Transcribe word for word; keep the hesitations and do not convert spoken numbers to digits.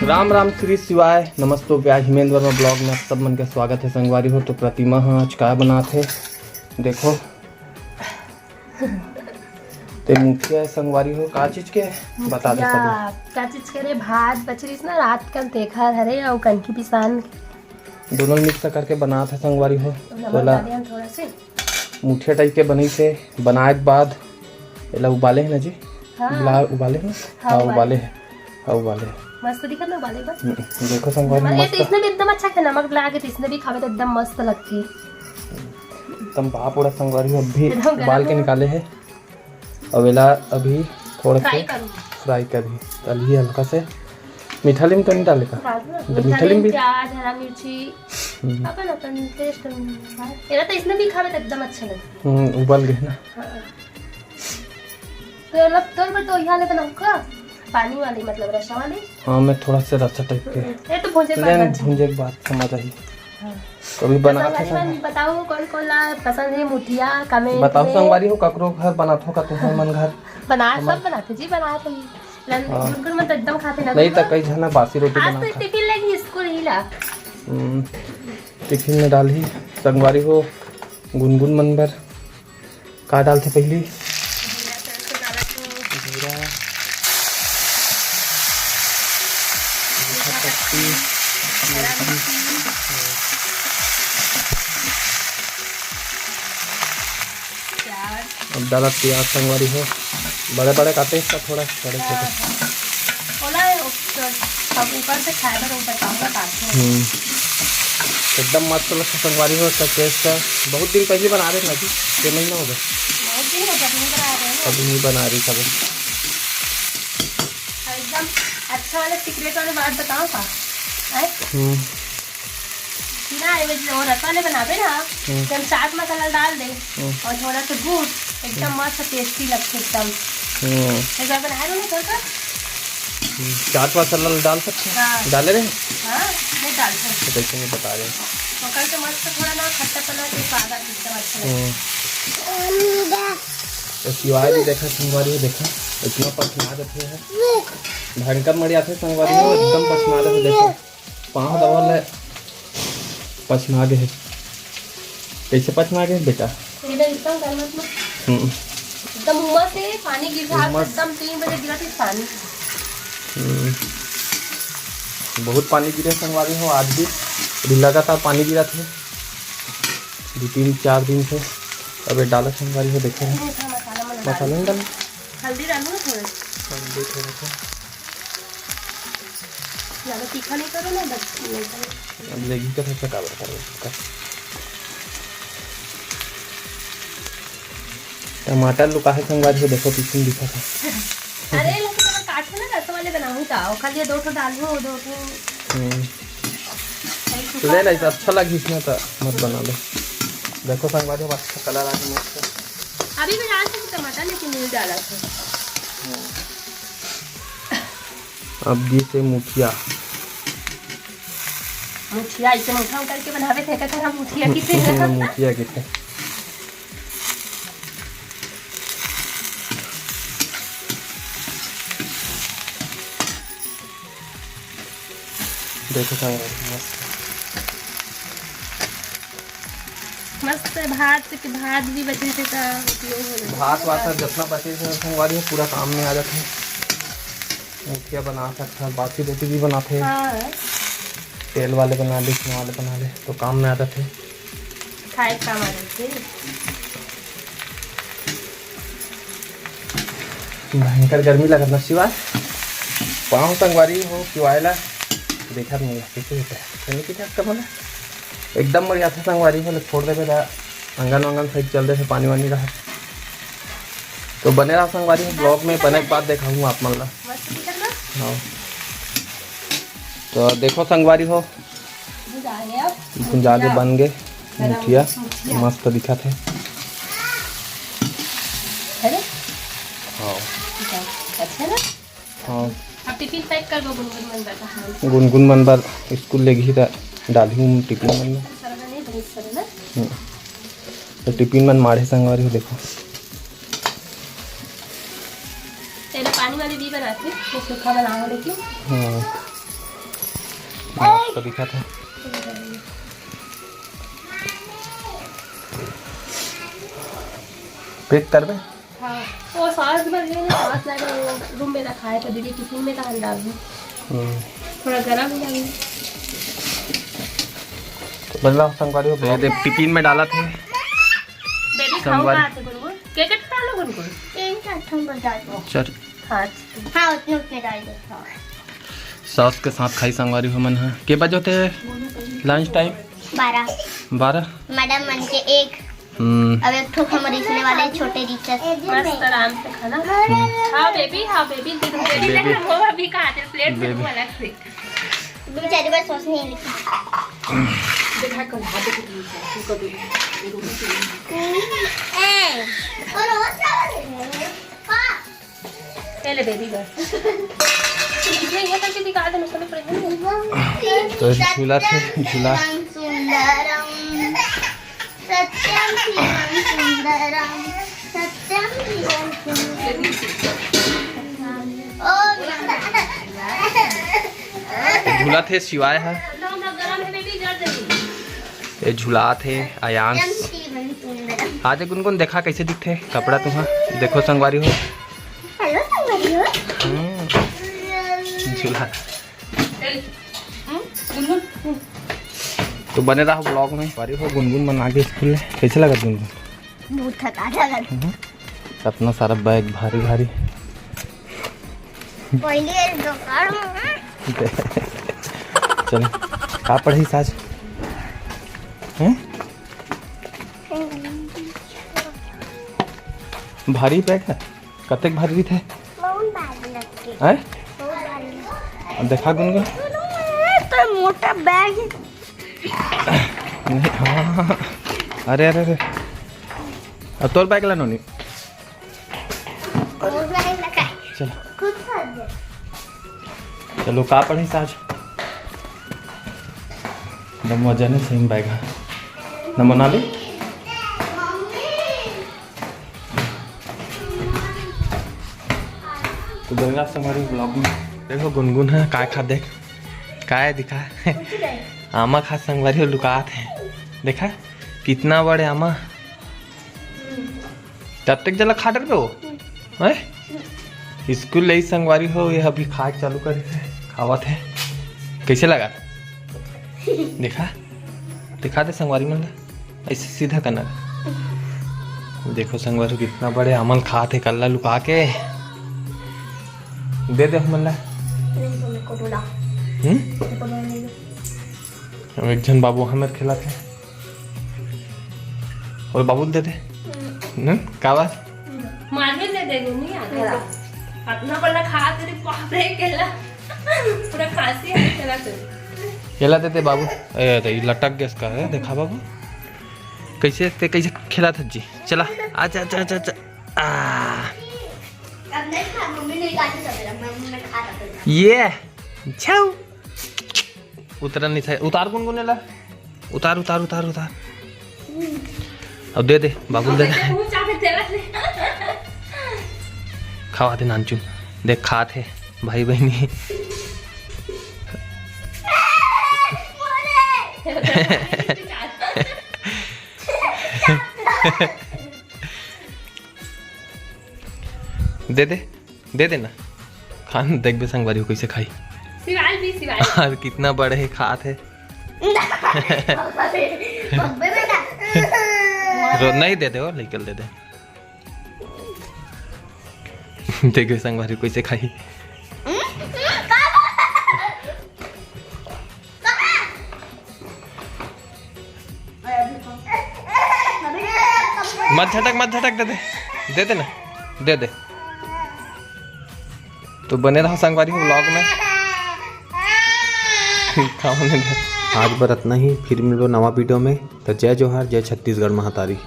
राम राम, श्री शिवाय, नमस्तो प्यार, हिमेंद्र वर्मा ब्लॉग में आप सब मन के स्वागत है संगवारी हो। तो प्रतिमा ह आज का बनात हे, देखो। ते मुखिया संगवारी हो, का चीज के? बता दे मुखिया, सब। का चीज के रे? भात बचरिस ना रात कन, तेखर हरे अउ कनकी पिसान। दोनों मिक्स करके बनात हे संगवारी हो। नमक तोला डाले हम थोड़ा से। मुठिया टाइप के बनी से बनाए के बाद एला उबाले है ना जी? हाँ। उबला-, उबाले है ना? हाँ, हाँ, उबाले। उबाले है। हाँ, उबाले है। मस्त दिखत ना उबाले बस। हम्म, देखो संगवारी, नमक, ये मस्त। तो इसने भी एकदम अच्छा है, नमक लगा के तो इसने भी खावे तो एकदम मस्त लगती है। एकदम भाप उड़ा संगवारी हो, अभी एकदम गरम उबाल के है। निकाले है। अब एला अभी थोड़ा फ्राई से करूँ। फ्राई करही, तलही हल्का से। मीठा लीम तो नहीं डाले का? डाल दो ना। तो मीठा मीठा लीम लीम, भी प्याज, हरा मिर्ची, हम्म। अपन, अपन टेस्ट अनुसार। एला तो इसने भी खावे तो एकदम अच्छा लगता है। हम्म, उबल गए ना। हाँ। तो मतलब तोर बर तो यहाँ ले बनाऊँ का? पानी वाली, मतलब रसा वाली? हाँ, मैं थोड़ा सा रसा टाइप के। ये तो भूंजे के बाद लेकिन बन जाए। भूंजे के बाद समझ आई। हाँ। तो अभी बना तो संगवारी मन बताओ, कौन कौन ला पसंद है मुठिया, कमेंट बताओ में। संगवारी हो, ककरो घर बनात हो का तुम्हारे मन घर? बना, सब बनाते जी, बना तो ही। हाँ। गुनगुन मन तो एकदम खाते ना नहीं तो गुनगुन। कई झना बासी रोटी आज बना तो खा। टिफिन लेगी स्कूल ही ला। हम्म, टिफिन में डालही संगवारी हो गुनगुन मन बर। का डालथे पहली? जीरा, सरसों डालत हो। जीरा, मीठा पत्ती, हरा मिर्ची। प्याज। अब डालत प्याज संगवारी हो, बड़े बड़े काटे इसका थोड़ा, बड़े छोटे। हाँ, हाँ। ओला ऊपर, अब ऊपर से खाए बर ऊपर का होगा काटना। हम्म। एकदम मस्त लगता संगवारी हो, इसका टेस्ट है। बहुत दिन पहले बना रहे ना जी, छः महीना हो गए। बहुत दिन हो गया, नहीं बना रहे हैं। अभी नहीं बना रही कभी। और एकदम अच्छा वाला सीक्रेट वाली बात बताओ का? आए? हम्म। कि ना, ये जो रस वाले बनावे ना, हम्म। तो हम चाट मसाला डाल दे हम्म। और थोड़ा सा गुड़, एकदम मस्त टेस्टी लगते एकदम। हम्म। एक बार बनाए रहो ना घर पर। हम्म, चाट मसाला डाल सकते हैं? हाँ। डाले रहे? हाँ, नहीं डालते हैं। तो कैसे नहीं बता रहे? तो कल तो मस्त थोड़ा ना खट्टापना के स्वाद आता एकदम अच्छा लगता है। हम्म। तो शिवाय भी देखा, संगवारी हो देखा, इतना पछना देते हैं, भयंकर मर जाते हैं संगवारी हो, एकदम पछना देते देखो। पाँव दबा ले, पछना गे हे। कैसे पछना गे बेटा? एकदम एकदम गलत में। हम्म। एकदम उमस से पानी गिर रहा, उमस। एकदम तीन बजे गिरा थी पानी। हम्म। बहुत पानी गिरे संगवारी हो, आज भी, अभी लगातार पानी गिरा थे दो तीन चार दिन से। अब ये डाला संगवारी हो, देखो। मीठा मसाला मन मसाला डाल। नहीं डाला? हल्दी डालू ना थोड़ा। हल्दी थोड़ा सा। ज्यादा तीखा नहीं करो ना, बस नहीं करो। अब लेगी का थोड़ा सा काबर करो इसका। टमाटर लुका है संगवारी हो, देखो पीछे में दिखा था। अरे, लेकिन अगर काटो ना, रस वाले बनाऊँ का? और खाली ये दो ठो डालू, दो ठो। हम्म। ले ना, इसे अच्छा लगी इसमें तो मत बना ले। देखो संगवारी हो, अच्छा कलर आ गया मस्त। अभी भी डाल सकते टमाटर, लेकिन नहीं डाला था। अब ये से मुठिया। मुठिया, इसे मुठा उठा के बनावे थे, कहते हम मुठिया की थे। मुठिया की थे। देखो संगवारी, मस्त। मस्त भात के, भात भी बचे थे का उपयोग हो जाता है। भात वात जितना बचे थे संगवारी, पूरा काम में आ जाते हैं। मुठिया बना सकता है, बासी रोटी भी बनाते हैं। हाँ। तेल वाले बना ले, इसमें वाले बना ले, तो काम में आ जाते हैं। खाए काम आ जाते हैं। भयंकर गर्मी लगत ना शिवाय। पाँव संगवारी हो शिवाय ला। देखत नहीं है, कैसे होता है? चलो, ठीक है, कब होना? एकदम बढ़िया था संगवारी हो, छोड़ देबे ला। आंगन वांगन सही चल देथे, पानी वानी रहा। तो बने रहा संगवारी हो ब्लॉग में, बने के बाद देखाऊँ आप मन ला। मस्त दिखत ना? हाँ। तो देखो संगवारी हो, भुंजा गे अब। भुंजा गे, बन गे गरम मुठिया, मुठिया। मस्त दिखत है। है ना? हाँ। अच्छा ना? हाँ। अब टिफिन पैक कर दो गुनगुन मन बर। गुनगुन मन बर स्कूल लेगही त डालही टिफिन मन में। सरगा नहीं, बहुत सरगा। हम्म। तो टिफिन मन माढ़े संगवारी हो, देखो। तेला पानी वाली भी बनाथे, तो सूखा बनावा, लेकिन हाँ। मस्त दिखत हे। पैक करबे? हाँ, वो सॉस बन गई ना, सॉस लाके वो रूम में रखा है, तो दीदी टिफिन में कहाँ डाल दूँ? हम्म। थोड़ा गरम हो जाएगी। तो बन रहा संगवारी हो, ये देख टिफिन में डाला था। बेबी खाओ संगवारी। कहाँ थे गुनगुन? के के डालो गुनगुन? तीन चार ठन बजा दो। चल। हाँ, हाँ, उतने, उतने डाल दो। हाँ। सॉस के साथ खाई संगवारी हो मन ह। के बजे होथे लंच टाइम? बारह। बारह? मैडम मन के एक। हम्म। अब एक ठो हमर इसने वाले छोटे रिसेस। मस्त आराम से खाना। हम्म। हाँ बेबी, हाँ बेबी, दे दो। Baby baby. देखो, वो अभी कहाँ थे? प्लेट से बेबी। वो अलग से। दो चार बार सॉस नहीं लिखा। देखा कल हाथ को दे, को दे। ए, और वो क्या? पहले बेबी बस। ये, ये करके दिखा दे, मैं समझ रही हूँ। तो झूला थे, झूला। सुंदरम, सत्यम शिवम सुंदरम, सत्यम शिवम सुंदरम। ओ, झूला थे शिवाय है। ये झूला थे आयांश। सत्यम शिवम सुंदरम। आज गुनगुन देखा कैसे दिखथे कपड़ा तुहा। देखो संगवारी हो। हेलो संगवारी हो। हम्म। झूला। तो बने रहो ब्लॉग में। बारी हो गुनगुन मन आगे स्कूल ले। कैसे लगत गुनगुन? बहुत थका लगत। हम्म। अपना सारा बैग भारी भारी। पहले दुकान में। चल, का पढ़ी साज? हैं? भारी बैग है। कतेक भारी रहिथे? बहुत भारी लगथे। हैं? बहुत भारी। देखा गुनगुन। तो मोटा बैग। नहीं, हाँ, हाँ, हाँ। अरे, अरे, अरे। अब तोर बैग ला नोनी। बहुत भारी लगा। चलो। खुद खा दे। चलो, का पढ़े साज? नमो जने सिंह बैग। नमो नाली। तो गंगा संगवारी ब्लॉग में देखो गुनगुन है काय खा देख। काय दिखा? आमा खा संगवारी हो लुकात है। देखा कितना बड़े आमा। तब तक जला खा डरबे वो। हैं? स्कूल ले संगवारी हो ये अभी खा चालू कर है। खावत है। कैसे लगा? देखा? दिखा दे संगवारी मन ला। ऐसे सीधा करना। देखो संगवारी कितना बड़े आमल खात हे कल्ला लुका के। दे दे हमन ला। नहीं तो मेरे को बोला। हम्म? मेरे को बोला नहीं। अब एक झन बाबू हमर खेलत हे। और बाबू दे दे। हम्म। हम्म? का बात? मार भी दे दे, नहीं आता। अपना बल्ला खा तेरे बाप रे केला। पूरा खांसी है तेरा तो। केला दे दे बाबू। ए, तो ये लटक गया इसका, है, देखा बाबू। कैसे, ते कैसे खेला था जी? चला, आजा, आजा, आजा, आजा। आ। अब नहीं खा, मम्मी नहीं खाती सब मेरा, मैं, मैं खा सकती हूँ। ये, छाऊ। उतरा नहीं था, उतार गुनगुन ला। उतार, उतार, उतार, उतार। अब दे दे, बाबू दे दे। मुंह चाटे तेरा ले। खावा दे नानचुन। देख खात हे, भाई बहनी। दे दे, दे दे ना। खान देखबे संगवारी हो कैसे खाई। सिवाल भी सिवाल। और कितना बड़े हे खात हे। बब्बे बेटा। रो नहीं दे दे, और लेकर दे दे। देखबे संगवारी हो कैसे खाई। मत झटक, मत झटक, दे दे, दे दे ना, दे दे। तो बने रहो संगवारी हो vlog में। का होने दे। आज बर अतना ही, फिर मिलबो नवा video में। तो जय जोहार, जय छत्तीसगढ़ महतारी।